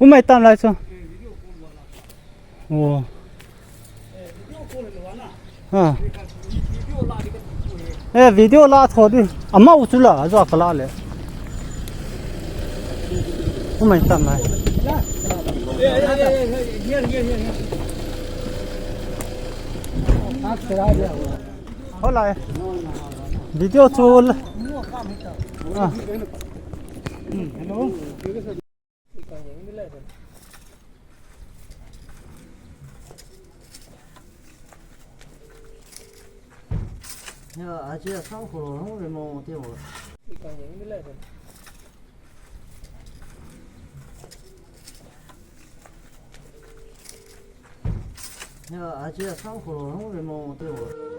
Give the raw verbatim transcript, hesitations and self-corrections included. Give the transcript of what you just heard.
Umai tam lai chu. Oh. Ha. Eh, video la tho di. Ama u chu la, jo ka la le. Umai tam lai. Hola. Video chu la. Ah. Ya, aji asam kholo hung le mo te mo. Ya, aji asam kholo hung le mo te mo.